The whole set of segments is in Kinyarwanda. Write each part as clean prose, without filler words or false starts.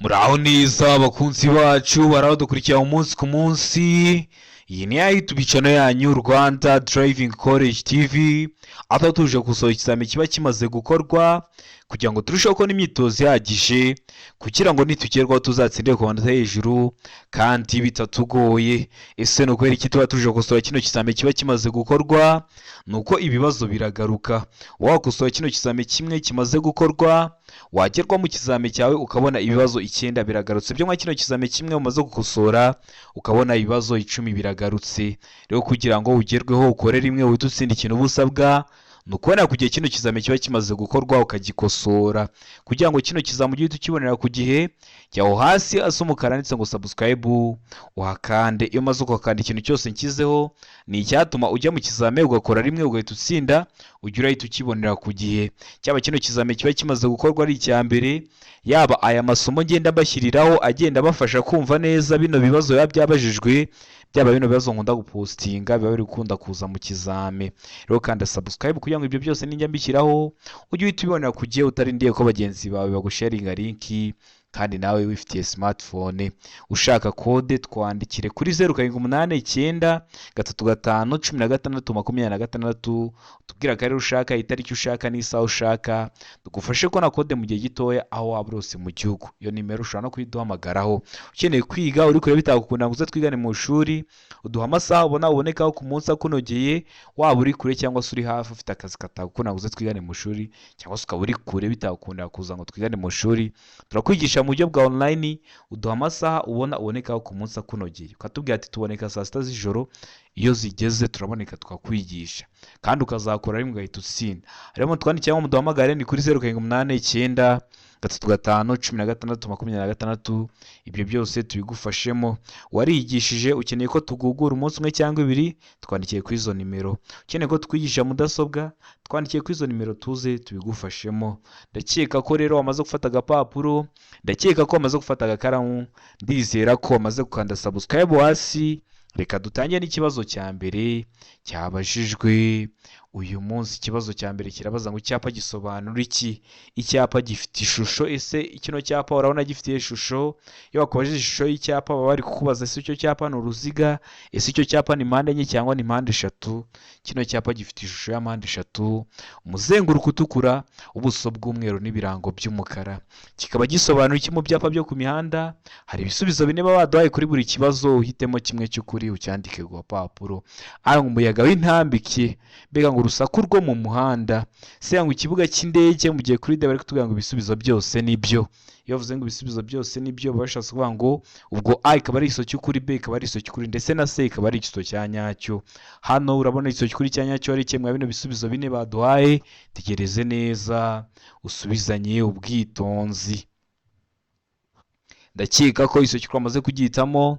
Muraho neza abakunzi bacu, barabadukurikira umunsi ku munsi. Iyi ni ya YouTube channel yanyu Rwanda Driving College TV, aho tuje gusohora ikizami kiba kimaze gukorwa kugira ngo turusheho kubona imyitozo ihagije, kugira ngo nitugerwaho tuzatsinde ku manota hejuru kandi bitatugoye. Ese ni ukubera iki tuba tuje gukosora kino kizami kiba kimaze gukorwa? Ni uko ibibazo biragaruka. Wakosora kino kizami kimwe kimaze gukorwa, wagerwa mu kizami cyawe ukabona ibibazo 9 biragarutse. Byo nka kino kizami kimwe umaze gukosora, ukabona ibibazo 10 biragarutse. Rero kugira ngo ugerweho ukore rimwe uhite utsinda, ikintu uba usabwa ni ukubona ku gihe kino kizami kiba kimaze gukorwa ukagikosora. Kugira ngo kino kizami ujye uhita ukibonera ku gihe, jya aho hasi hasa umukara handitse ngo subscribe, uhakande. Iyo umaze kuhakanda, ikintu cyose nshyizeho ni icyatuma ujya mu kizami ugakora rimwe ugahita utsinda, ujya urahita ukibonera ku gihe. Cyaba kino kizami kiba kimaze gukorwa ari icya mbere, yaba aya masomo ngenda mbashyiriraho agenda abafasha kumva neza bino bibazo biba byabajijwe, byaba bino bibazo nkunda gupostinga biba biri gukunda kuza mu kizami. Rero kanda subscribe kugira ngo ibyo byose ninjya mbishyiraho ujye uhita ubibonera ku gihe, utarindiye ko bagenzi bawe bagusharinga link kandi nawe wifitiye smartphone. Ushaka code, twandikire kuri 0789351626, utubwire akarere ushaka, itariki ushaka n'isaha ushaka, tugufashe kubona code mu gihe gitoya aho waba uri hose mu gihugu. Iyo nimero ushobora no kuyiduhamagaraho. Ukeneye kwiga uri kure bitagukunda ngo uze twigane mu ishuri, uduha amasaha ubona ubonekaho ku munsi akunogeye. Waba uri kure cyangwa se uri hafi, ufite akazi katagukunda ngo uze twigane mu ishuri, cyangwa se ukaba uri kure bitagukundira kuza ngo twigane mu ishuri, turakwigisha mu buryo bwa online. Uduha amasaha ubona ubonekaho ku munsi akunogeye, ukatubwira ati tuboneka saa 6 z'ijoro. Iyo zigeze turaboneka tukakwigisha, kandi ukazakora rimwe ugahita utsinda. Harimo twandikira cyangwa muduhamagare, ni kuri 0789351626. Ibyo byose tubigufashemo. Warigishije, ukeneye ko tugugura umunsi umwe cyangwa ibiri, twandikiye kuri izo nimero. Ukeneye ko twigisha mudasobwa, twandikiye kuri izo nimero tuze tubigufashemo. Ndakeka ko rero wamaze gufata agapapuro, ndakeka ko wamaze gufata agakaramu, ndizera ko wamaze gukanda subscribe hasi. Reka dutangire n'ikibazo cya mbere cyabajijwe uyu munsi. Ikibazo cya mbere kirabaza ngo icyapa gisobanura iki? Icyapa gifite ishusho. Ese kino cyapa urabona gifite ishusho? Iyo bakubajije ishusho y'icyapa, baba bari kukubaza: ese icyo cyapa ni uruziga? Ese icyo cyapa ni mpande enye cyangwa ni mpande eshatu? Kino cyapa gifite ishusho ya mpande eshatu, umuzenguruko utukura, ubuso bw'umweru n'ibirango by'umukara. Kikaba gisobanura iki mu byapa byo ku mihanda? Hari ibisubizo bine baba baduhaye kuri buri kibazo, uhitemo kimwe cy'ukuri ucyandike ku gapapuro. A, umuyaga w'intambike; B, ngo urusaku rwo mu muhanda; C, ngo ikibuga cy'indege; mu gihe kuri D bari kutubwira ngo ibisubizo byose ni byo. Iyo bavuze ngo ibisubizo byose ni byo, baba bashatse kuvuga ngo ubwo A ikaba ari igisubizo cy'ukuri, B ikaba ari igisubizo cy'ukuri, ndetse na C ikaba ari igisubizo cya nyacyo. Hano urabona igisubizo cy'ukuri cya nyacyo ari kimwe bino bisubizo bine baduhaye. Tegereze neza, usubizanye ubwitonzi. Ndakeka ko igisubizo cy'ukuri wamaze kugihitamo,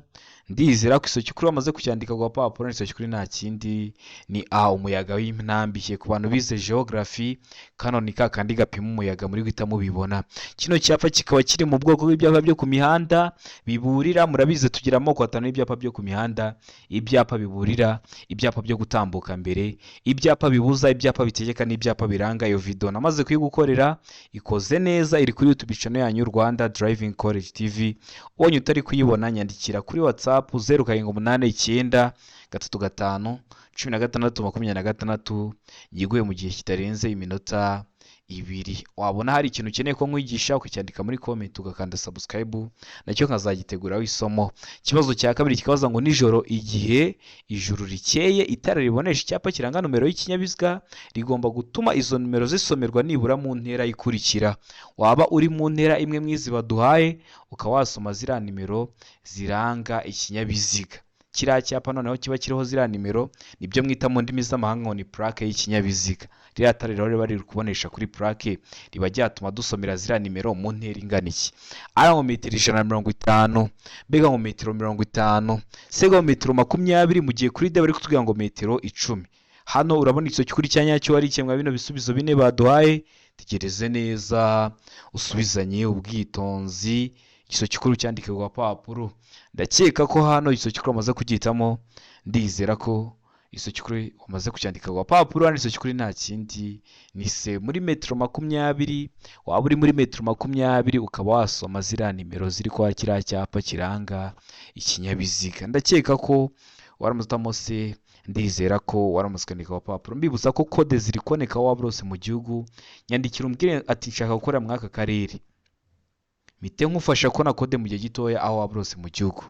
ndizera ko igisubizo cy'ukuri wamaze kucyandika ku gapapuro. Igisubizo cy'ukuri nta kindi, ni A, umuyaga w'intambike. Ku bantu bize geography, kano ni ka kandi gapima umuyaga, muri guhita mubibona. Kino cyapa kikaba kiri mu bwoko bw'ibyapa byo ku mihanda biburira. Murabizi, tugira amoko atanu y'ibyapa byo ku mihanda: ibyapa biburira, ibyapa byo gutambuka mbere, ibyapa bibuza, ibyapa bitegeka n'ibyapa biranga. Iyo video namaze kuyigukorera, ikoze neza, iri kuri YouTube channel yanyu Rwanda Driving College TV. Ubonye utari kuyibona, nyandikira kuri WhatsApp 0789351626, yiguye mu gihe kitarenze iminota 2. Wabona hari ikintu ukeneye ko nkwigisha, ukacyandika muri comment, ugakanda subscribe, nacyo nkazagiteguraho isomo. Ikibazo cya kabiri kikabaza ngo nijoro igihe ijuru rikeye, itara ribonesha icyapa kiranga nomero y'ikinyabiziga rigomba gutuma izo nomero zisomerwa nibura mu ntera ikurikira. Waba uri mu ntera imwe mu izi baduhaye, ukaba wasoma ziriya nimero ziranga ikinyabiziga. Kiriya cyapa noneho kiba kiriho ziriya nimero, nibyo mwita mu ndimi z'amahanga ngo ni plaque y'ikinyabiziga. Ririya tara rero riba riri kubonesha kuri plaque, riba ryatuma dusomera ziriya nimero mu ntera ingana iki? A, ngo metero 150; B, ngo metero 50; C, ngo metero 20; mu gihe kuri D bari kutubwira ngo metero 10. Hano urabona igisubizo cy'ukuri cya nyacyo ari kimwe bino bisubizo bine baduhaye. Tegereze neza, usubizanye ubwitonzi, igisubizo cy'ukuri cyandike ku gapapuro. Ndakeka ko hano igisubizo cy'ukuri wamaze kugihitamo, ndizera ko Igisubizo cy'ukuri wamaze kucyandika ku gapapuro. Hano igisubizo cy'ukuri nta kindi, ni C. Muri metero 20, waba uri muri metero 20 ukaba wasoma ziriya nimero ziri kwa kiriya cyapa kiranga ikinyabiziga. Ndakeka ko waramutse utamo C, ndizera ko waramutse ukandika ku gapapuro. Mbibutsa ko kode ziri kuboneka aho waba hose mu gihugu. Nyandikira umbwire ati: "Nshaka gukora muri aka karere," mpite nkufasha kubona kode mu gihe gitoya aho waba hose mu gihugu.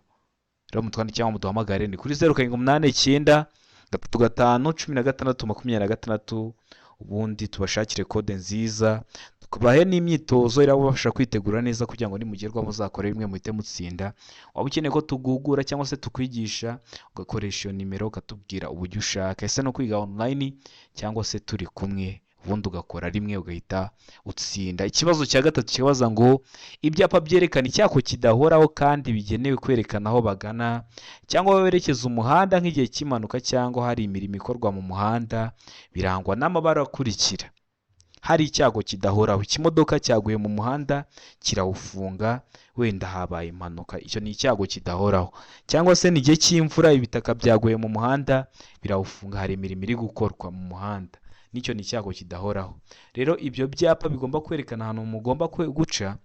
Rero mutwandike cyangwa muduhamagare, ni kuri 0789351626, ubundi tubashakire kode nziza, tubahe n'imyitozo irabafasha kwitegura neza kugira ngo nimugerwaho muzakore bimwe muhite mutsinda. Waba ukeneye ko tugugura cyangwa se tukwigisha, ugakoresha iyo nimero ukatubwira uburyo ushaka, ese no kwiga online cyangwa se turi kumwe, ubundi ugakora rimwe ugahita utsinda. Ikibazo cya gatatu kibaza ngo: ibyapa byerekana icyago kidahoraho kandi bigenewe kwerekana aho bagana cyangwa berekeza umuhanda nk'igihe cy'impanuka cyangwa hari imirimo ikorwa mu muhanda birangwa n'amabara akurikira. Hari icyago kidahoraho, ikimodoka cyaguye mu muhanda kirawufunga, wenda habaye impanuka, icyo ni icyago kidahoraho. Cyangwa se ni igihe cy'imvura, ibitaka byaguye mu muhanda birawufunga, hari imirimo iri gukorwa mu muhanda, nicyo ni icyago kidahoraho. Rero ibyo byapa bigomba kwerekana ahantu mugomba guca,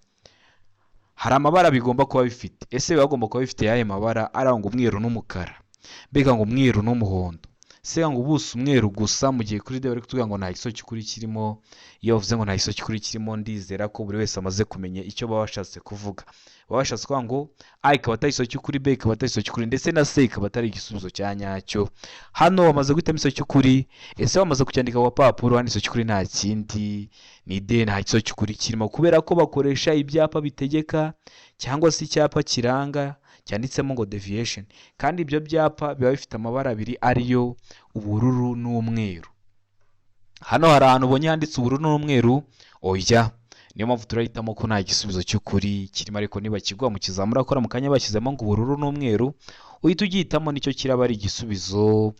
hari amabara bigomba kuba bifite. Ese biba bigomba kuba bifite ayahe mabara? Arangwa umweru n'umukara, mbega ngo umweru n'umuhondo, se ngo ubuso umweru gusa? Mu gihe kuri D bari kutubwira ngo nta gisubizo cy'ukuri kirimo. Iyo bavuze ngo nta gisubizo cy'ukuri kirimo, ndizera ko buri wese amaze kumenya icyo baba bashatse kuvuga. Baba bashatse kuvuga ngo A ikaba atari igisubizo cy'ukuri, B ikaba atari igisubizo cy'ukuri, ndetse na C ikaba atari igisubizo cya nyacyo. Hano bamaze guhitamo igisubizo cy'ukuri. Ese bamaze kucyandika ku gapapuro? Hano igisubizo cy'ukuri nta kindi, ni D. Nta gisubizo cy'ukuri kirimo kubera ko bakoresha ibyapa bitegeka cyangwa se icyapa kiranga cyanditsemo ngo deviation, kandi ibyo byapa biba bifite amabara abiri, ariyo ubururu n'umweru. Hano hari ahantu ubonye handitse ubururu n'umweru? Oya. Niyo mpamvu turahitamo ko nta gisubizo cy'ukuri kirimo. Ariko niba kigwa mu kizamura akora mu kanya bashyizemo ngo ubururu n'umweru, uhita ugihitamo, nicyo kiraba ari igisubizo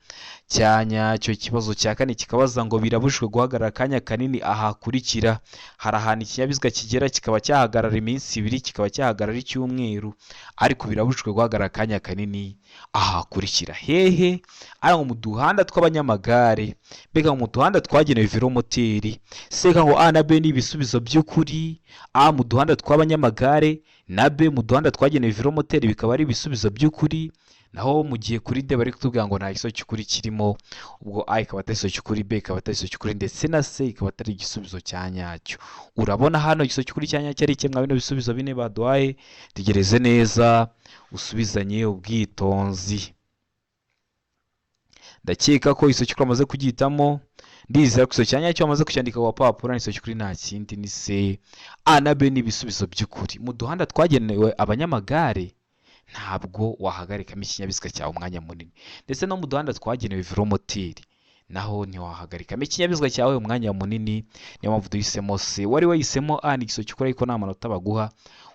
cya nyacyo. Ikibazo cya kane kikabaza ngo: birabujijwe guhagarara akanya kanini aha hakurikira. Hari ahantu ikinyabiziga kigera kikaba cyahagarara iminsi 2, kikaba cyahagarara icyumweru, ariko birabujijwe guhagarara akanya kanini aha hakurikira. Hehe? Ari ngo mu duhanda tw'abanyamagare, mbega mu duhanda twagenewe velomoteri. Seka ngo A na B ni ibisubizo by'ukuri. A mu duhanda tw'abanyamagare na B mu duhanda twagenewe velomoteri bikaba ari ibisubizo by'ukuri. Naho mu gihe kuri D bari kutubwira ngo nta gisubizo cy'ukuri kirimo. Ubwo A ikaba atari igisubizo cy'ukuri, B ikaba atari igisubizo cy'ukuri, ndetse na C ikaba atari igisubizo cya nyacyo. Urabona hano igisubizo cy'ukuri cya nyacyo ari kimwe bino bisubizo bine baduhaye? Tegereze neza, usubizanye ubwitonzi. Ndakeka ko igisubizo cy'ukuri wamaze kugihitamo. Ndizera ko igisubizo cya nyacyo wamaze kucyandika ku gapapuro. Igisubizo cy'ukuri nta kindi, ni C. A na B ni ibisubizo by'ukuri. Mu duhanda twagenewe abanyamagare ntabwo wahagarikamo ikinyabiziga cyawe umwanya munini, ndetse no mu duhanda twagenewe velomoteri naho ntiwahagarikamo ikinyabiziga cyawe umwanya munini. Niyo mpamvu duhisemo C. Wari wahisemo A, ni igisubizo cy'ukuri ariko nta manota baguha.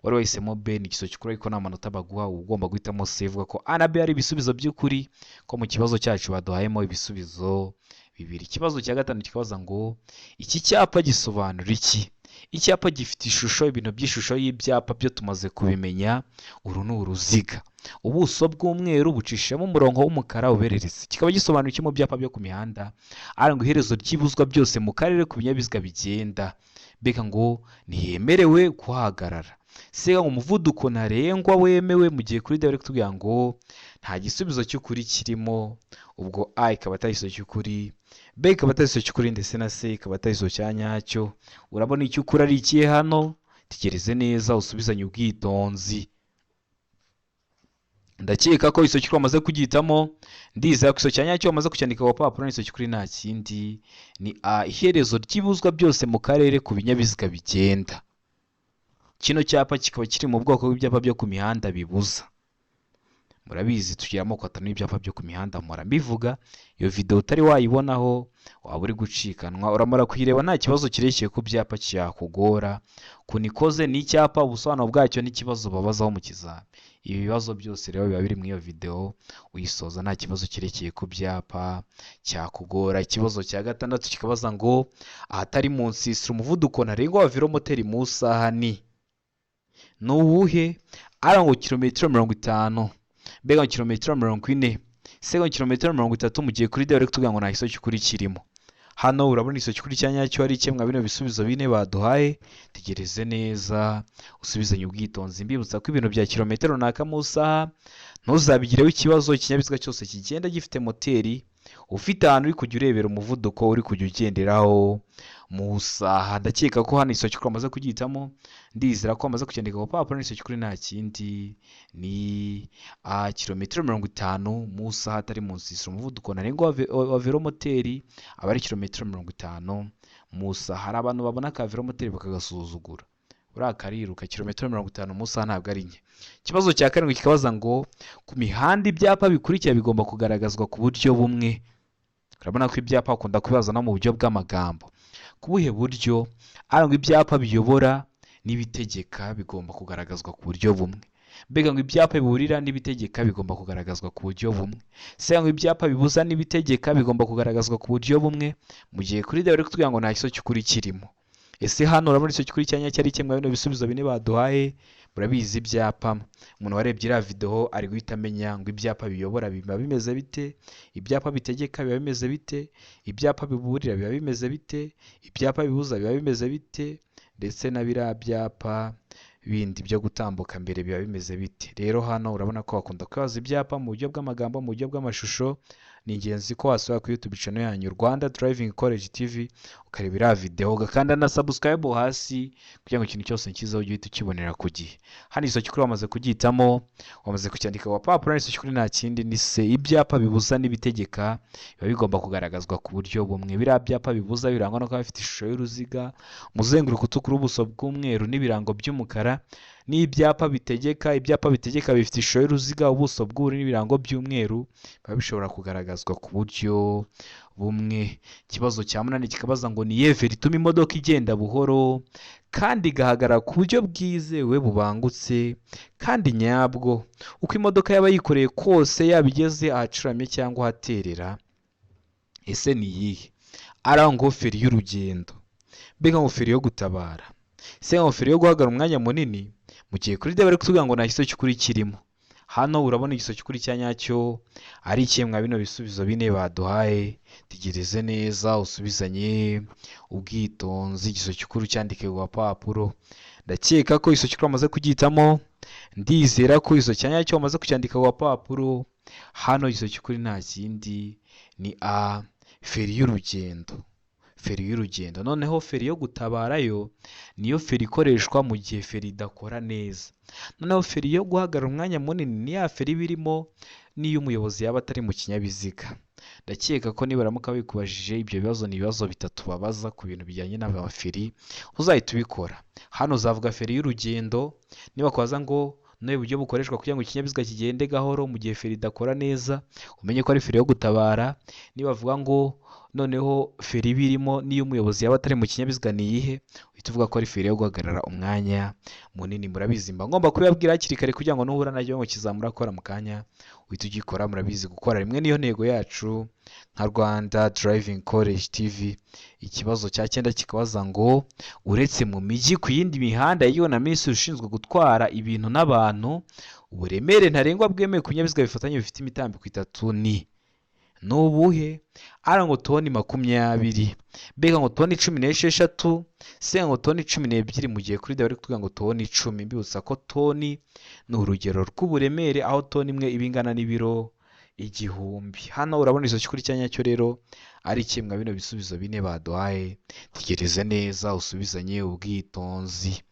Wari wahisemo B, ni igisubizo cy'ukuri ariko nta manota baguha. Uba ugomba guhitamo C, ivuga ko A na B ari ibisubizo by'ukuri, ko mu kibazo cyacu baduhayemo ibisubizo bibiri. Ikibazo cya gatanu kikabaza ngo: iki cyapa gisobanura iki? Icyapa gifite ishusho, ibintu by'ishusho y'ibyapa byo tumaze kubimenya. Uru ni uruziga, ubuso bw'umweru bucishemo umurongo w'umukara ubereretse. Kikaba gisobanura iki mu byapa byo ku mihanda? Aranga iherezo ry'ibuzwa byose mu karere ku binyabiziga bigenda, mbega ngo ntihemerewe kuhagarara. Sega ngo umuvuduko ntarengwa wemewe. Mu gihe kuri D bari kutubwira ngo nta gisubizo cy'ukuri kirimo. Ubwo A ikaba atari igisubizo cy'ukuri, B ikaba atari igisubizo cy'ukuri, ndetse na C ikaba atari igisubizo cya nyacyo. Urabona icyo ukuri ari ikihe hano? Tegereze neza, usubizanye ubwitonzi. Ndakeka ko igisubizo cy'ukuri wamaze kugihitamo. Ndizera ko igisubizo cya nyacyo wamaze kucyandika ku gapapuro. Igisubizo cy'ukuri nta kindi, ni A, iherezo ry'ibuzwa byose mu karere ku binyabiziga bigenda. Kino cyapa kikaba kiri mu bwoko bw'ibyapa byo ku mihanda bibuza. Murabizi, tugira amoko atanu y'ibyapa byo ku mihanda, mpora mbivuga. Iyo video utari wayibonaho waba uri gucikanwa. Uramara kuyireba nta kibazo kirekire ku byapa cyakugora. Ukuntu ikoze ni icyapa, ubusobanuro bwacyo n'ikibazo babazaho mu kizami. Ibi bibazo byose rero biba biri muri iyo video, uyisoza nta kibazo kirekeye ku byapa cyakugora. Ikibazo cya gatandatu kikabaza ngo: ahatari mu nsisiro umuvuduko ntarengwa wa velomoteri mu isaha ni uwuhe? Ari ngo kilometero 50, mbega ngo kilometero 40. C ngo kilometero 30, mu gihe kuri D bari kutubwira ngo nta gisubizo cy'ukuri kirimo. Hano urabona igisubizo cy'ukuri cya nyacyo ari kimwe bino bisubizo bine baduhaye. Tegereze neza, usubizanye ubwitonzi. Mbibutsa ko ibintu bya kilometero runaka mu isaha ntuzabigireho ikibazo. Ikinyabiziga cyose kigenda gifite moteri, ufite ahantu uri kujya urebera umuvuduko uri kujya ugenderaho mu isaha. Ndakeka ko hano igisubizo cy'ukuri wamaze kugihitamo, ndizera ko wamaze kucyandika ku papuro. N'igisubizo cy'ukuri nta kindi ni kilometero 50 mu isaha, atari mu nsisiro. Umuvuduko ntarengwa wa velomoteri aba ari kilometero 50 mu isaha. Hari abantu babona ka velomoteri bakagasuzugura, buriya kariruka. Kilometero 50 mu isaha ntabwo ari nke. Ikibazo cya karindwi kikabaza ngo ku mihanda ibyapa bikurikira bigomba kugaragazwa ku buryo bumwe. Urabona ko ibyapa bakunda kubibaza no mu buryo bw'amagambo. Ku buhe buryo? Ngo ibyapa biyobora n'ibitegeka bigomba kugaragazwa ku buryo bumwe. Mbega ngo ibyapa biburira n'ibitegeka bigomba kugaragazwa ku buryo bumwe. Se ngo ibyapa bibuza n'ibitegeka bigomba kugaragazwa ku buryo bumwe, mu gihe kuri D bari kutubwira ngo nta gisubizo cy'ukuri kirimo. Ese hano urabona igisubizo cy'ukuri cya nyacyo ari kimwe bino bisubizo bine baduhaye? Murabizi ibyapa, umuntu warebye iriya videwo ari guhita amenya ngo ibyapa biyobora biba bimeze bite, ibyapa bitegeka biba bimeze bite, ibyapa biburira biba bimeze bite, ibyapa bibuza biba bimeze bite, ndetse na biriya byapa bindi byo gutambuka mbere biba bimeze bite. Rero hano urabona ko bakunda kubaza ibyapa mu buryo bw'amagambo, mu buryo bw'amashusho. Ni ingenzi ko wasura kuri YouTube channel yanyu Rwanda Driving College TV, ukareba iriya videwo, ugakanda na subscribe hasi kugira ngo ikintu cyose nkizaho ujye uhita ukibonera ku gihe. Hano igisubizo cy'ukuri wamaze kugihitamo, wamaze kucyandika ku gapapuro. Igisubizo cy'ukuri nta kindi ni C, ibyapa bibuza n'ibitegeka biba bigomba kugaragazwa ku buryo bumwe. Biriya byapa bibuza birangwa no kuba bifite ishusho y'uruziga, umuzenguruko utukura, ubuso bw'umweru n'ibirango by'umukara, n'ibyapa bitegeka, ibyapa bitegeka bifite ishusho y'uruziga, ubuso bw'ubururu n'ibirango by'umweru, biba bishobora kugaragazwa ku buryo bumwe. Ikibazo cya munani kikabaza ngo ni iyihe feri ituma imodoka igenda buhoro kandi igahagarara ku buryo bwizewe, bubangutse kandi nyabwo, uko imodoka yaba yikoreye kose, yaba igeze ahacuramye cyangwa ahaterera? Ese ni iyihe? Ari ngo feri y'urugendo, mbega ngo feri yo gutabara, se ngo feri yo guhagarara umwanya munini, mu gihe kuri D bari kutubwira ngo nta gisubizo cy'ukuri kirimo. Hano urabona igisubizo cy'ukuri cya nyacyo ari ikihe mwa bino bisubizo bine baduhaye? Tegereze neza, usubizanye ubwitonzi, igisubizo cy'ukuri cyandike ku gapapuro. Ndakeka ko igisubizo cy'ukuri wamaze kugihitamo, ndizera ko igisubizo cya nyacyo wamaze kucyandika ku gapapuro. Hano igisubizo cy'ukuri nta kindi ni A, feri y'urugendo. Feri y'urugendo. Noneho feri yo gutabara yo niyo feri ikoreshwa mu gihe feri idakora neza. Noneho feri yo guhagarara umwanya munini ni ya feri iba irimo n'iyo umuyobozi yaba atari mu kinyabiziga. Ndakeka ko nibaramuka bikubajije ibyo bibazo, ni ibibazo bitatu babaza ku bintu bijyanye n'amaferi, uzahita ubikora. Hano uzavuga feri y'urugendo. Niba kubaza ngo ni uburyo bukoreshwa kugira ngo ikinyabiziga kigende gahoro mu gihe feri idakora neza, umenye ko ari feri yo gutabara. Nibavuga ngo noneho feri iba irimo n'iyo umuyobozi yaba atari mu kinyabiziga ni iyihe, uhita uvuga ko ari feri yo guhagarara umwanya munini. Murabizi, mba ngomba kubibabwira hakiri kare kugira ngo nuhura nacyo ngo kizamura kora mu kanya uhita ugikora. Murabizi, gukora rimwe niyo ntego yacu nka Rwanda Driving College TV. Ikibazo cya cyenda kikabaza ngo uretse mu mijyi, ku yindi mihanda yemewe na minisitiri ushinzwe gutwara ibintu n'abantu, uburemere ntarengwa bwemewe ku binyabiziga bifatanye bifite imitambiko itatu ni ubuhe? Ara ngo toni 20, mbega ngo toni 16, se ngo toni 12, mu gihe kuri D bari kutubwira ngo toni 10. Mbibutsa ko toni ni urugero rw'uburemere, aho toni imwe iba ingana n'ibiro 1000. Hano urabona igisubizo cy'ukuri cya nyacyo rero ari kimwe bino bisubizo bine baduhaye. Tegereze neza, usubizanye ubwitonzi.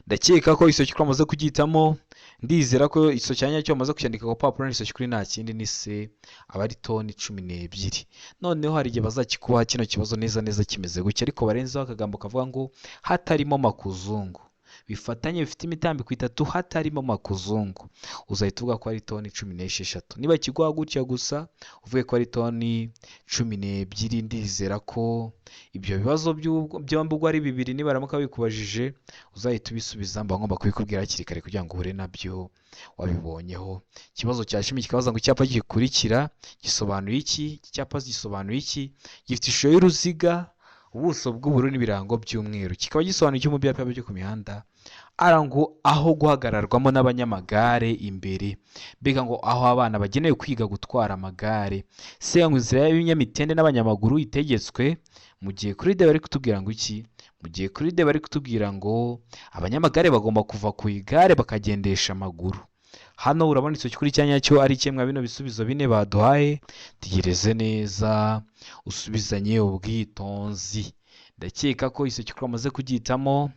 Ndakeka ko igisubizo cy'ukuri wamaze kugihitamo, ndizera ko igisubizo cya nyacyo wamaze kucyandika ku gapapuro. N'igisubizo cy'ukuri nta kindi ni C, aba ari toni 12. Noneho hari igihe bazakikubaha kino kibazo neza neza kimeze gutya, ariko barenzeho akagambo kavuga ngo hatarimo makuzungu, bifatanye bifite imitambiko itatu hatarimo makuzungu, uzahita uvuga ko ari toni 16. Niba kiguha gutya gusa, uvuge ko ari toni 12. Ndizera ko ibyo bibazo byombi ubwo ari bibiri, nibaramuka bikubajije uzahita ubisubiza. Mba ngomba kubikubwira hakiri kare kugira ngo uhure nabyo wabibonyeho. Ikibazo cya 10 kikabaza ngo icyapa gikurikira gisobanuye iki? Iki cyapa gisobanuye iki? Gifite ishusho y'uruziga, ubuso bw'ubururu n'ibirango by'umweru, kikaba gisobanuye iki mu byapa byo ku mihanda? Ara ngo aho guhagararwamo n'abanyamagare imbere, mbega ngo aho abana bagenewe kwiga gutwara amagare. Se ngo inzira y'ibinyamitende n'abanyamaguru itegetswe, mu gihe kuri D bari kutubwira ngo iki? Mu gihe kuri D bari kutubwira ngo abanyamagare bagomba kuva ku igare bakagendesha amaguru. Hano urabona icyo kuri cya nyacyo ari kimwe bino bisubizo bine baduhaye. Tegereze neza usubizanye ubwitonzi. Ndakeka ko icyo kuri wamaze kugihitamo,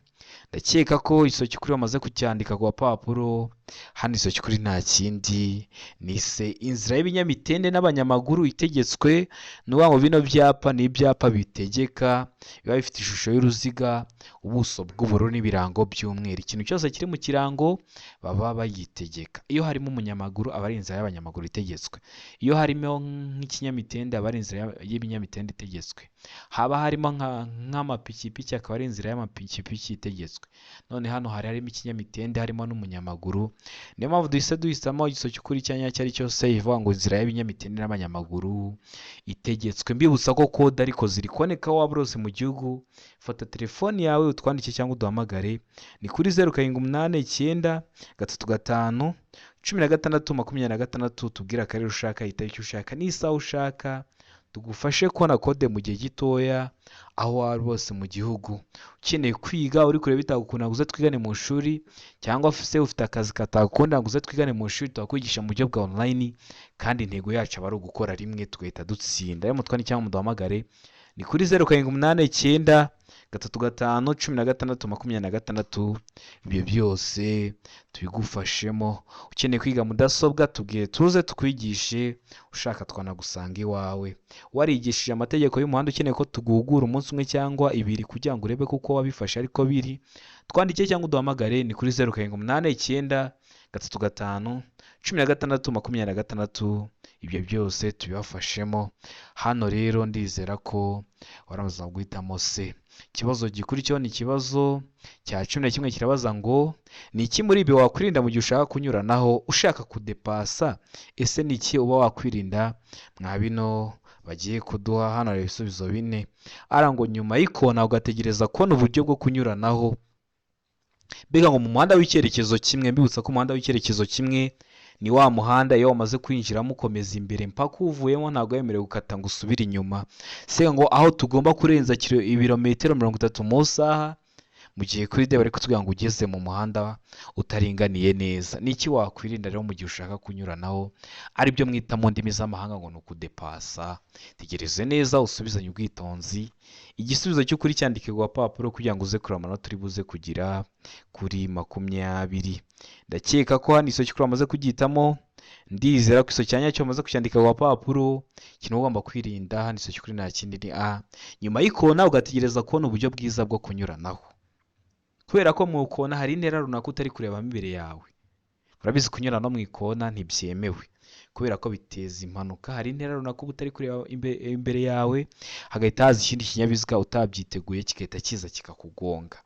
ndakeka ko icyo kuri wamaze kucyandika ku gapapuro. Hano icyo kuri nta kindi ni se, inzira y'ibinyamitende n'abanyamaguru itegetswe. Ni ukuvuga ngo bino byapa ni ibyapa bitegeka, biba bifite ishusho y'uruziga, ubuso bw'ubururu n'ibirango by'umweru. Ikintu cyose kiri mu kirango baba bayitegeka. Iyo harimo umunyamaguru aba ari inzira y'abanyamaguru itegetswe, iyo harimo nk'ikinyamitende aba ari inzira y'ibinyamitende itegetswe, haba harimo nk'amapikipiki akaba ari inzira y'amapikipiki itegetswe. None hano hari harimo ikinyamitende, harimo n'umunyamaguru, niyo mpamvu duhise duhisamo igiso cy'ukuri icyo ari cyo cyose ivuga ngo inzira y'ibinyamitende n'abanyamaguru itegetswe. Mbibutsa ko kode ariko ziri kuboneka aho waba uri hose mu gihugu. Fata telefoni yawe utwandike cyangwa uduhamagare, ni kuri 0789 35 16 26. Tubwire akarere ushaka, itariki ushaka n'isaha ushaka, tugufashe kubona kode mu gihe gitoya aho waba uri hose mu gihugu. Ukeneye kwiga uri kureba bitagukunda ngo uze twigane mu ishuri, cyangwa se ufite akazi katagukunda ngo uze twigane mu ishuri, tukakwigisha mu buryo bwa online, kandi intego yacu aba ari ugukora rimwe tugahita dutsinda. Rero mutwandike cyangwa muduhamagare, ni kuri 0789 35 16 26. Ibyo byose tubigufashemo. Ukeneye kwiga mudasobwa tubwire tuze tukwigishe, ushaka twanagusanga iwawe. Warigishije amategeko y'umuhanda ukeneye ko tuguhugura umunsi umwe cyangwa ibiri kugira ngo urebe kuko wabifashe ariko biri, twandike cyangwa uduhamagare, ni kuri 0789 35 16 26. Ibyo byose tubibafashemo. Hano rero ndizera ko waramaze guhitamo se. Ikibazo gikurikiyeho ni ikibazo cya 11, kirabaza ngo ni iki muri ibi wakwirinda mu gihe ushaka kunyuranaho, ushaka kudepasa? Ese ni iki uba wakwirinda mwa bino bagiye kuduha? Hano hari ibisubizo bine. Ara ngo nyuma y'ikona ugategereza kubona uburyo bwo kunyuranaho, mbega ngo mu muhanda w'icyerekezo kimwe. Mbibutsa ko umuhanda w'icyerekezo kimwe ni wa muhanda iyo wamaze kwinjiramo ukomeza imbere mpaka uvuyemo, ntabwo wemerewe gukata ngo usubire inyuma. Se ngo aho tugomba kurenza ibirometero 30 mu isaha, mu gihe kuri D bari kutubwira ngo ugeze mu muhanda utaringaniye neza. Ni iki wakwirinda rero mu gihe ushaka kunyuranaho, aribyo mwita mu ndimi z'amahanga ngo ni ukudepasa? Tegereze neza usubizanye ubwitonzi. Igisubizo cy'ukuri cyandike ku gapapuro kugira ngo uze kureba amanota uri buze kugira kuri 20. Ndakeka ko hano isomo cy'ukuri wamaze kugihitamo, ndizera ko isomo cya nyacyo wamaze kucyandika ku gapapuro. Ikintu ugomba kwirinda hano isomo cy'ukuri nta kindi ni A, nyuma y'ikona ugategereza kubona uburyo bwiza bwo kunyuranaho, kubera ko mu ikona hari intera runaka utari kurebamo imbere yawe. Murabizi kunyura no mu ikona ntibyemewe kubera ko biteza impanuka. Hari intera runaka uba utari kureba imbere yawe, hagahita haza ikindi kinyabiziga utabyiteguye kigahita kiza kikakugonga,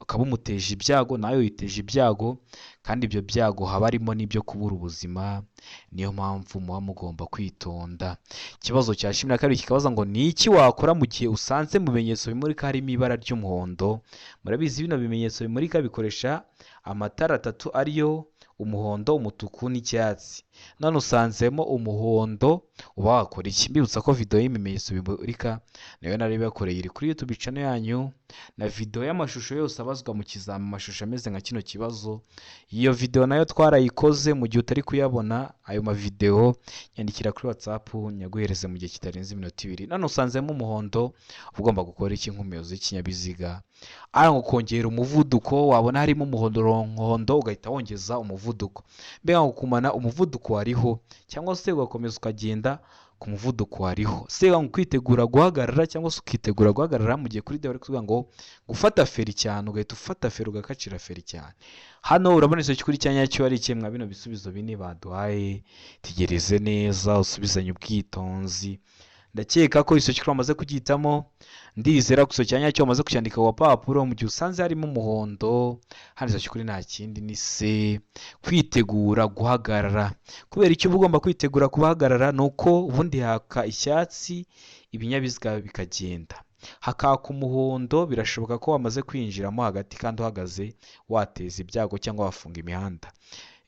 ukaba umuteje ibyago nawe witeje ibyago, kandi ibyo byago haba harimo n'ibyo kubura ubuzima. Niyo mpamvu muba mugomba kwitonda. Ikibazo cya 12 kikabaza ngo ni iki wakora mu gihe usanze mu bimenyetso bimurika harimo ibara ry'umuhondo? Murabizi bino bimenyetso bimurika bikoresha amatara atatu ariyo umuhondo, umutuku n'icyatsi. None usanzemo umuhondo, uba wakora iki? Mbibutsa ko video y'ibimenyetso bimurika nayo nari bakoreye iri kuri YouTube channel yanyu, na video y'amashusho yose abazwa mu kizami, amashusho ameze nka kino kibazo. Iyo video nayo twarayikoze. Mu gihe utari kuyabona ayo mavideo, nyandikira kuri WhatsApp nyaguhereze mu gihe kitarenze iminota 2. None usanzemo umuhondo, uba ugomba gukora iki nk'umuyobozi w'ikinyabiziga? Ari ngo kongera umuvuduko, wabona harimo umuhondo ugahita wongeza umuvuduko, mbega ngo kumana umuvuduko wariho, cyangwa se ugakomeza ukagenda ku muvuduko wariho. Se ngo kwitegura guhagarara, cyangwa se ukitegura guhagarara, mu gihe kuri D bari kuvuga ngo gufata feri cyane, ugahita ufata feri ugakacira feri cyane. Hano urabona icyo kuri cya nyacyo ari kimwe bino bisubizo bine baduhaye. Tegereze neza usubizanye ubwitonzi. Ndakeka ko icyo kuri wamaze kugihitamo, ndizera ko icyo cya nyacyo wamaze kucyandika ku gapapuro. Mu gihe usanze harimo umuhondo, hano icyo kuri nta kindi ni se, kwitegura guhagarara. Kubera icyo uba ugomba kwitegura kubahagarara ni uko ubundi haka icyatsi ibinyabiziga bikagenda. Hakaka umuhondo, birashoboka ko wamaze kwinjiramo hagati kandi uhagaze wateza ibyago cyangwa wafunga imihanda.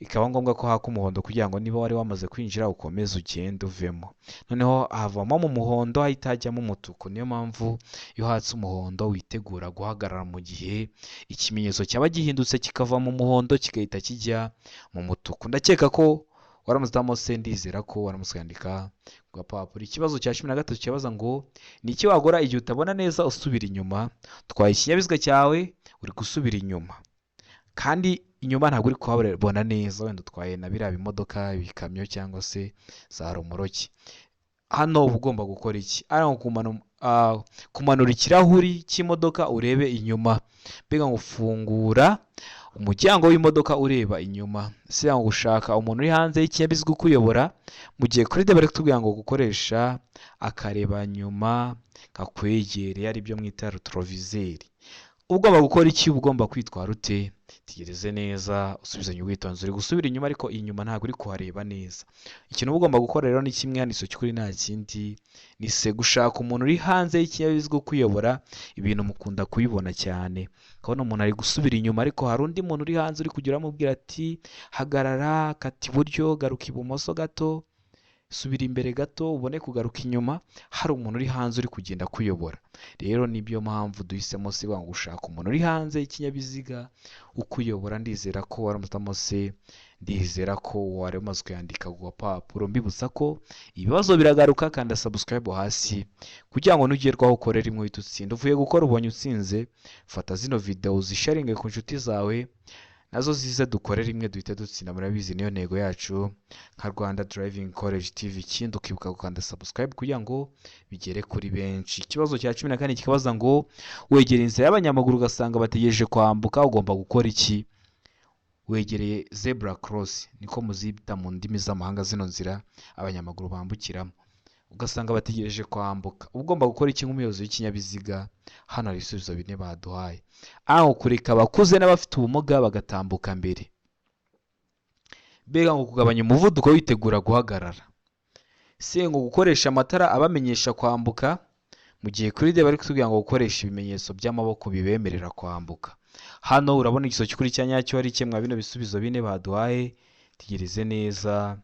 Bikaba ngombwa ko haka umuhondo kugira ngo niba wari wamaze kwinjira ukomeze ugende uvemo. Noneho havamo mu muhondo hahita hajyamo umutuku. Niyo mpamvu iyo hatse umuhondo witegura guhagarara mu gihe ikimenyetso cyaba gihindutse kikava mu muhondo kigahita kijya mu mutuku. Ndakeka ko waramutse utamose, ndizera ko waramutse ukandika ku gapapuro. Ikibazo cya 13 kibaza ngo ni iki wakora igihe utabona neza usubira inyuma? Utwaye ikinyabiziga cyawe, uri gusubira inyuma kandi inyuma ntabwo uri kuhabona neza, wenda utwaye na biriya bimodoka, ibikamyo cyangwa se za romoroki. Hano uba ugomba gukora iki? Ari kumanura ikirahuri cy'imodoka urebe inyuma, mbega ngo ufungura umuryango w'imodoka ureba inyuma. Si ngo gushaka umuntu uri hanze y'ikinyabiziga ukuyobora, mu gihe kuri D bari kutubwira ngo gukoresha akareba nyuma kakwegereye, aribyo mwita rétroviseur. Ugomba gukora iki? Uba ugomba kwitwara ute? Tegereze neza, usubizanye ubwitonzi. Uri gusubira inyuma ariko inyuma ntabwo uri kuhareba neza. Ikintu uba ugomba gukora rero ni kimwe, hano cy'ukuri nta kindi, ni se gushaka umuntu uri hanze y'ikinyabiziga ukuyobora. Ibintu mukunda kubibona cyane, ukabona umuntu ari gusubira inyuma ariko hari undi muntu uri hanze uri kujya uramubwira ati hagarara, kata iburyo, garuka ibumoso gato, subira imbere gato ubone kugaruka inyuma. Hari umuntu uri hanze uri kugenda akuyobora. Rero nibyo mpamvu duhisemo se ngo gushaka umuntu uri hanze y'ikinyabiziga ukuyobora. Ndizera ko waramutse se, ndizera ko wari umaze kuyandika ku gapapuro. Mbibutsa ko ibibazo biragaruka, kanda subscribe hasi kugira ngo nugerwaho ukore rimwe uhite utsinda. Uvuye gukora ubonye utsinze, fata zino video uzisharinge ku nshuti zawe nazo zize dukore rimwe duhite dutsinda. Murabizi niyo ntego yacu nka Rwanda Driving College TV. Ikindi ukibuka gukanda subscribe kugira ngo bigere kuri benshi. Ikibazo cya 14 kikabaza ngo wegera inzira y'abanyamaguru ugasanga bategereje kwambuka, ugomba gukora iki? Wegereye zebra cross, niko muzita mu ndimi z'amahanga zino nzira abanyamaguru bambukiramo, ugasanga bategereje kwambuka, uba ugomba gukora iki nk'umuyobozi w'ikinyabiziga? Hano hari ibisubizo bine baduhaye. A, kureka abakuze n'abafite ubumuga bagatambuka mbere. B, ngo kugabanya umuvuduko witegura guhagarara. C, ngo gukoresha amatara abamenyesha kwambuka, mu gihe kuri D bari kutubwira ngo gukoresha ibimenyetso by'amaboko bibemerera kwambuka. Hano urabona igisubizo cy'ukuri cya nyacyo ari kimwe bino bisubizo bine baduhaye. Tegereze neza,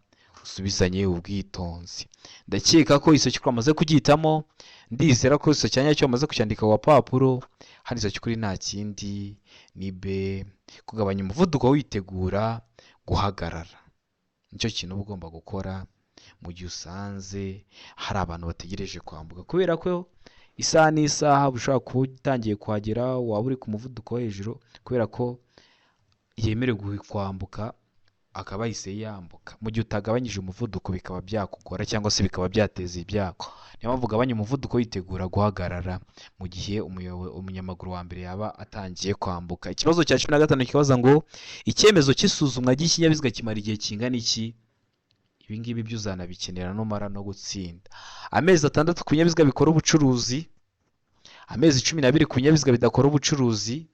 usubizanye ubwitonzi. Ndakeka ko igisubizo cy'ukuri wamaze kugihitamo, ndizera ko igisubizo cya nyacyo wamaze kucyandika ku gapapuro. Hano igisubizo cy'ukuri nta kindi, ni B, kugabanya umuvuduko witegura guhagarara. Nicyo kintu uba ugomba gukora mu gihe usanze hari abantu bategereje kwambuka, kubera ko isaha n'isaha ushobora kuba utangiye kuhagera waba uri ku muvuduko wo hejuru, kubera ko yemerewe kwambuka akaba yahise yambuka. Mu gihe utagabanyije umuvuduko bikaba byakugora cyangwa se bikaba byateza ibyago. Niyo mpamvu ugabanya umuvuduko witegura guhagarara mu gihe umunyamaguru wa mbere yaba atangiye kwambuka. Ikibazo cya 15 kibaza ngo icyemezo cy'isuzumwa ry'ikinyabiziga kimara igihe kingana iki? Ibi ngibi byo uzanabikenera numara no gutsinda. Amezi 6 ku binyabiziga bikora ubucuruzi, amezi 12 ku binyabiziga bidakora ubucuruzi,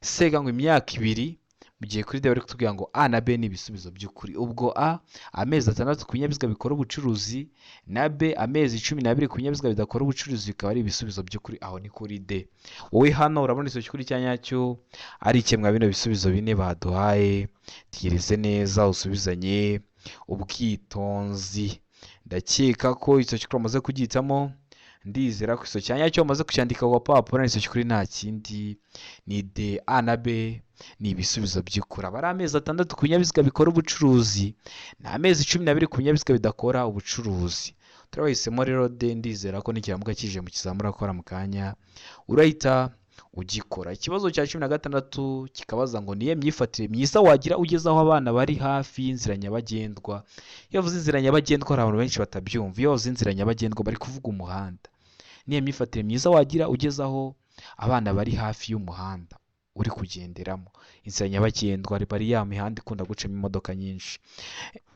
sega ngo imyaka 2, mu gihe kuri D bari kutubwira ngo A na B ni ibisubizo by'ukuri. Ubwo A, amezi 6 ku binyabiziga bikora ubucuruzi, na B, amezi 12 ku binyabiziga bidakora ubucuruzi, bikaba ari ibisubizo by'ukuri. Aho ni kuri D. Wowe hano urabona igisubizo cy'ukuri cya nyacyo ari ikemwa bino bisubizo bine baduhaye. Tegereze neza, usubizanye ubwitonzi. Ndakeka ko icyo cy'ukuri wamaze kugihitamo, ndizera ko igisubizo cya nyacyo wamaze kucyandika ku gapapuro. Igisubizo cy'ukuri nta kindi, ni D. A na B ni ibisubizo by'ukuri. Aba ari amezi 6 ku binyabiziga bikora ubucuruzi, ni amezi 12 ku binyabiziga bidakora ubucuruzi. Turabahisemo rero D. Ndizera ko nikiramuka kije mu kizamura akora mu kanya urahita ugikora. Ikibazo cya 16 kikabaza ngo niyo myifatire myiza wagira ugeze aho abana bari hafi y'inzira nyabagendwa. Iyo bavuze inzira nyabagendwa hari abantu benshi batabyumva. Iyo bavuze inzira nyabagendwa bari kuvuga umuhanda. Niyo myifatire myiza wagira ugeze aho abana bari hafi y'umuhanda uri kugenderamo. Inzira nyabagendwa bari ya mihanda ikunda gucamo imodoka nyinshi.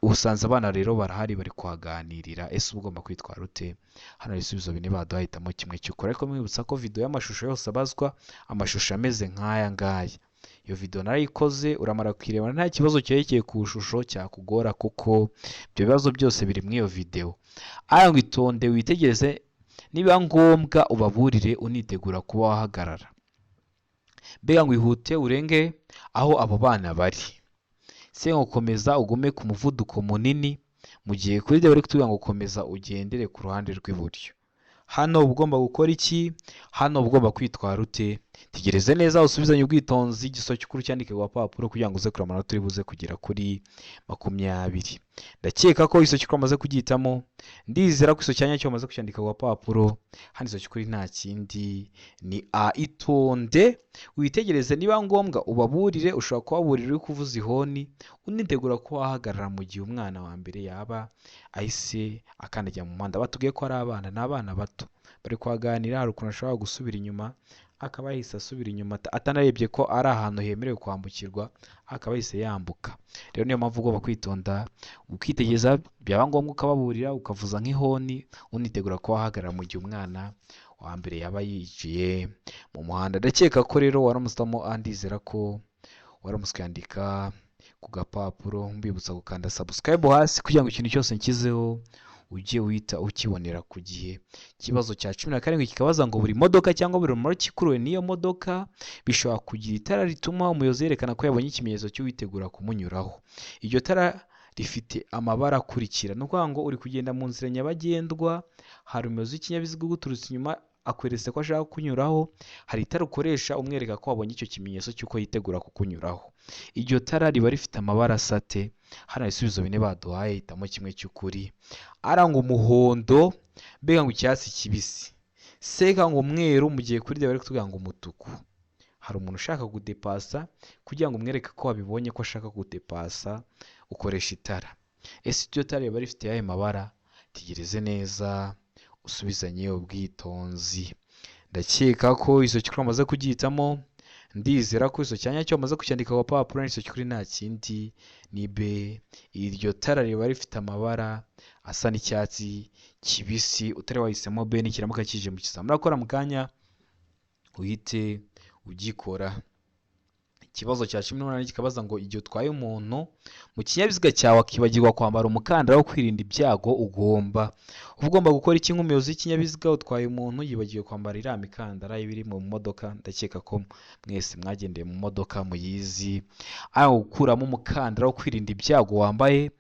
Usanze abana rero barahari bari kuhaganirira, ese uba ugomba kwitwara ute? Hano ibisubizo bine baduhaye, hitamo kimwe cy'ukuri. Ariko mwibutsa ko video y'amashusho yose abazwa amashusho ameze nk'aya ngaya, iyo video narayikoze, uramara kuyireba nta kibazo cyerekeye ku ishusho cyakugora, kuko ibyo bibazo byose biri muri iyo video. Aya ngo itonde witegereze Niba ngombwa ubaburire unitegura kuba wahagarara. Mbega ngo ihute urenge aho abo bana bari. Se ngo komeza ugume ku muvuduko munini, mu gihe kuri D bari kutubwira ngo komeza ugendere ku ruhande rw'iburyo. Hano uba ugomba gukora iki? Hano uba ugomba kwitwara ute? Tegereze neza usubizanye ubwitonzi igiso cy'ukuri cyandike ku gapapuro kugira ngo uze kureba amanota uri buze kugera kuri 20. Ndakeka ko igiso cy'ukuri wamaze kugihitamo, ndizera ko igiso cya nyacyo wamaze kucyandika ku gapapuro. Hano igiso cy'ukuri nta kindi ni A. Itonde witegereze, niba ngombwa ubaburire, ushobora kubaburira uri kuvuza ihoni, unitegura ko wahagarara mu gihe umwana wa mbere yaba ahise akandagira mu muhanda. Batubwiye ko ari abana, ni abana bato bari kuhaganira, hari ukuntu ashobora gusubira inyuma akaba yahise asubira inyuma atanarebye ko ari ahantu hemerewe kwambukirwa, akaba yahise yambuka. Rero niyo mpamvu ugomba kwitonda ukitegereza, byaba ngombwa ukababurira ukavuza nk'ihoni, unitegura ko wahagarara mu gihe umwana wa mbere yaba yinjiye mu muhanda. Ndakeka ko rero waramusitamo A, ndizera ko waramutse ukandika ku gapapuro. Mbibutsa gukanda subscribe hasi kugira ngo ikintu cyose nshyizeho ujye uhita ukibonera ku gihe. Ikibazo cya 17 kikabaza ngo buri modoka cyangwa buri rumoroki ikuruwe n'iyo modoka bishobora kugira itara rituma umuyobozi yerekana ko yabonye ikimenyetso cy'uwitegura kumunyuraho. Iryo tara rifite amabara akurikira. Ni ukuvuga ngo uri kugenda mu nzira nyabagendwa, hari umuyobozi w'ikinyabiziga uguturutse inyuma akweretse ko ashaka kunyuraho, hari itara ukoresha umwereka ko wabonye icyo kimenyetso cy'uko yitegura kukunyuraho. Iryo tara riba rifite amabara asa ate? Hano hari ibisubizo bine baduhaye, hitamo kimwe cy'ukuri. Aranga umuhondo, mbega ngo icyatsi kibisi. Seka ngo umweru, mu gihe kuri D bari kutubwira ngo umutuku. Hari umuntu ushaka kudepasa, kugira ngo umwereke ko wabibonye ko ashaka kudepasa, ukoresha itara. Ese iryo tara riba rifite ayahe mabara? Tegereze neza usubizanye ubwitonzi. Ndakeka ko iso cy'ukuri wamaze kugihitamo, ndizera ko iso cya nyacyo wamaze kucyandika ku gapapuro. Iso cy'ukuri nta kindi ni B. Iryo tara riba rifite amabara asa n'icyatsi kibisi. Utari wahisemo B, nikiramuka kije mu kizamini murakora mu kanya uhite ugikora. Ikibazo cya 18 kikabaza ngo igihe utwaye umuntu mu kinyabiziga cyawe akibagirwa kwambara umukandara wo kwirinda ibyago, ugomba uba ugomba gukora iki nk'umuyobozi w'ikinyabiziga? Utwaye umuntu yibagiwe kwambara iriya mikandara iba iri mu modoka, ndakeka ko mwese mwagendeye mu modoka muyizi. Ari gukuramo umukandara wo kwirinda ibyago wambaye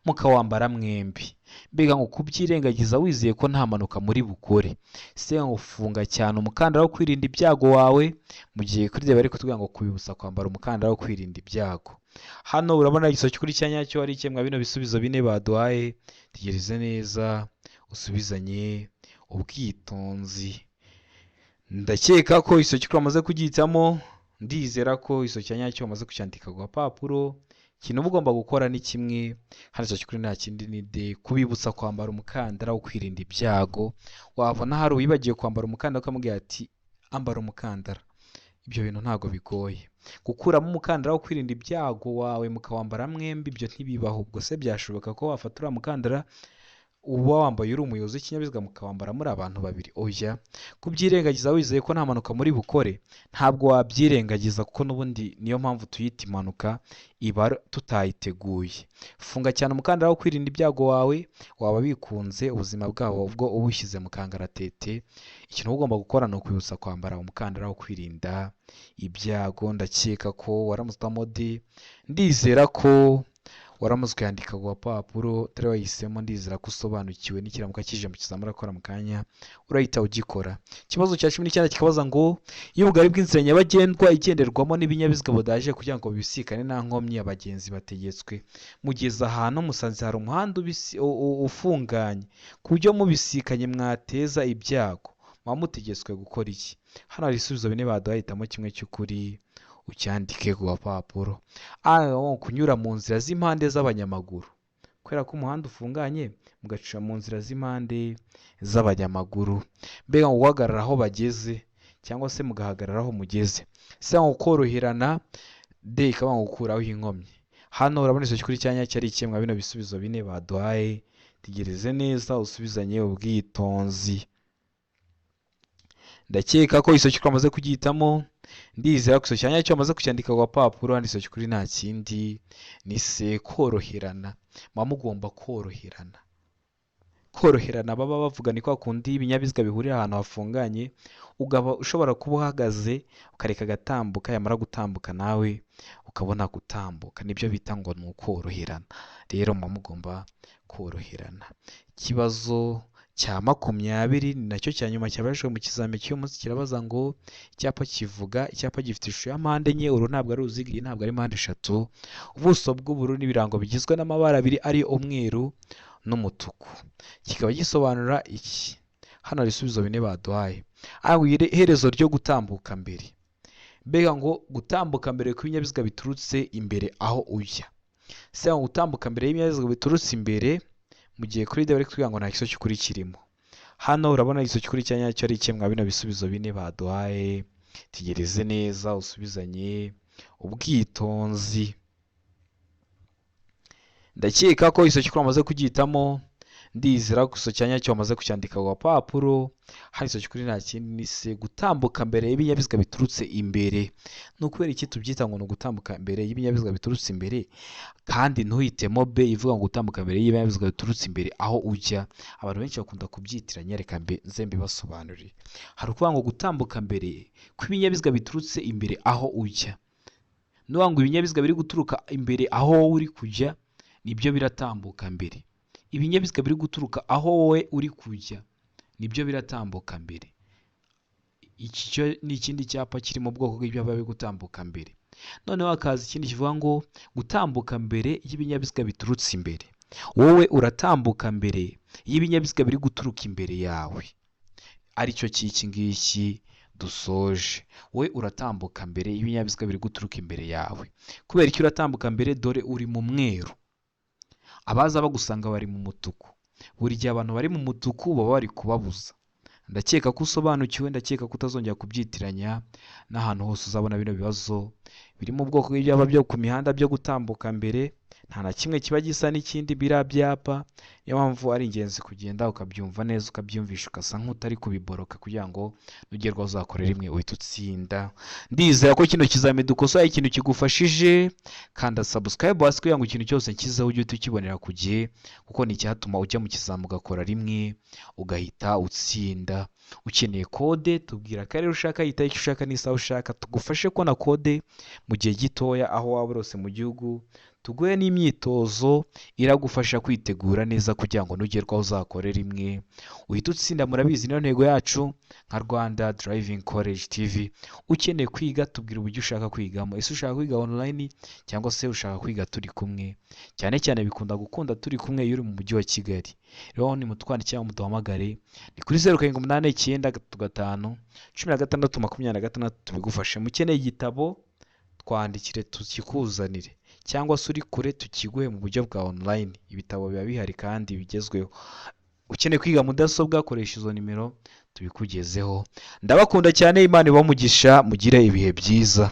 mukawambara mwembi, mbega ngo kubyirengagiza wizeye ko nta mpanuka muri bukore. Se ngo funga cyane umukandara wo kwirinda ibyago wawe, mu gihe kuri bari kutubwira ngo kubibutsa kwambara umukandara wo kwirinda ibyago. Hano urabona igiso cy'ukuri cya nyacyo ari ikemwa bino bisubizo bine baduhaye. Tegereze neza usubizanye ubwitonzi. Ndakeka ko igiso cy'ukuri wamaze kugihitamo, ndizera ko igiso cya nyacyo wamaze kucyandika ku gapapuro. Ikintu uba ugomba gukora ni kimwe, hano igiso cy'ukuri nta kindi ni D, kubibutsa kwambara umukandara wo kwirinda ibyago. Wabona hari uwibagiwe kwambara umukandara ukamubwira ati ambara umukandara. Ibyo bintu ntabwo bigoye. Gukuramo umukandara wo kwirinda ibyago wawe mukawambara mwembi, ibyo ntibibaho. Ubwo se byashoboka ko wafata uriya mukandara uba wambaye uri umuyobozi w'ikinyabiziga mukawambara muri abantu babiri? Oya. Kubyirengagiza wizeye ko nta mpanuka muri bukore, ntabwo wabyirengagiza kuko n'ubundi niyo mpamvu tuyita impanuka, iba tutayiteguye. Funga cyane umukandara wo kwirinda ibyago wawe, waba bikunze ubuzima bwabo ubwo ubushyize mu kangaratete. Ikintu uba ugomba gukora ni ukwibutsa kwambara umukandara wo kwirinda ibyago. Ndakeka ko waramutse D, ndizera ko waramutse ukayandika ku gapapuro utari wahisemo, ndizera ko usobanukiwe n'ikiramuka kije mu kizamini urakora mu kanya urahita ugikora. Ikibazo cya 19 kikabaza ngo iyo ubugari bw'inzira nyabagendwa igenderwamo n'ibinyabiziga budaje kugira ngo bibisikane nta nkomyi, abagenzi bategetswe. Mugeze ahantu musanze hari umuhanda ufunganye ku buryo mubisikanye mwateza ibyago, muba mutegetswe gukora iki? Hano hari ibisubizo bine baduhaye, hitamo kimwe cy'ukuri ucyandike ku gapapuro. Kunyura mu nzira z'impande z'abanyamaguru, kubera ko umuhanda ufunganye mugaca mu nzira z'impande z'abanyamaguru. Mbega ngo guhagarara aho bageze cyangwa se mugahagarara aho mugeze. Se ngo koroherana, D ikaba ngo gukuraho inkomyi. Hano urabona igiso cy'ukuri cya nyacyo ari ikemwa bino bisubizo bine baduhaye. Tegereze neza usubizanye ubwitonzi. Ndakeka ko igiso cy'ukuri wamaze kugihitamo, ndizera ko igiso cya nyacyo wamaze kucyandika ku gapapuro. Hano igiso cy'ukuri nta kindi ni se koroherana, muba mugomba koroherana. Koroherana baba bavuga ni kwa kundi ibinyabiziga bihurira ahantu hafunganye, ukaba ushobora kuba uhagaze ukareka agatambuka, yamara gutambuka nawe ukabona gutambuka, nibyo bita ngo ni ukoroherana. Rero muba mugomba koroherana. Ikibazo cya 20 ni nacyo cya nyuma cyabajijwe mu kizami cy'uyu munsi, kirabaza ngo icyapa kivuga, icyapa gifite ishusho ya mpande enye, uru ntabwo ari uruziga, iyi ntabwo ari mpande eshatu, ubuso bw'ubururu n'ibirango bigizwe n'amabara abiri ari umweru n'umutuku, kikaba gisobanura iki? Hano hari ibisubizo bine baduhaye. Aho iherezo ryo gutambuka mbere, mbega ngo gutambuka mbere kw'ibinyabiziga biturutse imbere aho ujya, se ngo gutambuka mbere y'ibinyabiziga biturutse imbere, mu gihe kuri D bari kutubwira ngo nta gisubizo cy'ukuri kirimo. Hano urabona igisubizo cy'ukuri cya nyacyo ari ikihe mwa bino bisubizo bine baduhaye? Tegereze neza usubizanye ubwitonzi. Ndakeka ko igisubizo cy'ukuri wamaze kugihitamo, ndizera ko igisubizo cya nyacyo wamaze kucyandika ku gapapuro. Hano igisubizo cy'ukuri nta kindi ni se gutambuka mbere y'ibinyabiziga biturutse imbere. Ni ukubera iki tubyita ngo ni ugutambuka mbere y'ibinyabiziga biturutse imbere, kandi ntuhitemo B ivuga ngo gutambuka mbere y'ibinyabiziga biturutse imbere aho ujya? Abantu benshi bakunda kubyitiranya, reka nze mbibasobanurire. Hari ukuvuga ngo gutambuka mbere kw'ibinyabiziga biturutse imbere aho ujya, nuvuga ngo ibinyabiziga biri guturuka imbere aho wowe uri kujya nibyo biratambuka mbere. Ibinyabiziga biri guturuka aho wowe uri kujya nibyo biratambuka mbere. Iki cyo ni ikindi cyapa kiri mu bwoko bw'ibyapa biri gutambuka mbere. Noneho hakaza ikindi kivuga ngo gutambuka mbere y'ibinyabiziga biturutse imbere. Wowe uratambuka mbere y'ibinyabiziga biri guturuka imbere yawe, aricyo cy'iki ngiki dusoje. Wowe uratambuka mbere y'ibinyabiziga biri guturuka imbere yawe. Kubera icyo uratambuka mbere? Dore uri mu mweru, abaza bagusanga bari mu mutuku. Buri gihe abantu bari mu mutuku baba bari kubabuza. Ndakeka ko usobanukiwe, ndakeka ko utazongera kubyitiranya n'ahantu hose uzabona bino bibazo biri mu bwoko bw'ibyapa byo ku mihanda byo gutambuka mbere. Nta na kimwe kiba gisa n'ikindi biriya byapa, niyo mpamvu ari ingenzi kugenda ukabyumva neza, ukabyumvisha, ugasa nk'utari kubiboroka kugira ngo nugerwaho uzakore rimwe uhite utsinda. Ndizera ko kino kizami dukosoye ikintu kigufashije. Kanda subscribe hasi kugira ngo ikintu cyose nshyizeho ujye uhita ukibonera ku gihe, kuko ni icyatuma ujya mu kizami ugakora rimwe ugahita utsinda. Ukeneye kode, tubwira akarere ushaka, itariki ushaka n'isaha ushaka, tugufashe kubona kode mu gihe gitoya aho waba uri hose mu gihugu, tuguhe n'imyitozo iragufasha kwitegura neza kugira ngo nugerwaho uzakore rimwe uhite utsinda. Murabizi niyo ntego yacu nka Rwanda Driving College TV. Ukeneye kwiga, tubwira uburyo ushaka kwigamo. Ese ushaka kwiga online cyangwa se ushaka kwiga turi kumwe? Cyane cyane bikunda gukunda turi kumwe iyo uri mu mujyi wa Kigali. Rero nimutwandikire cyangwa muduhamagare, ni kuri 0789351626 tubigufashe. Mukeneye igitabo, twandikire tukikuzanire, cyangwa se uri kure tukiguhe mu buryo bwa online. Ibitabo biba bihari kandi bigezweho. Ukeneye kwiga mudasobwa, koresha izo nimero tubikugezeho. Ndabakunda cyane, Imana ibahe umugisha, mugire ibihe byiza.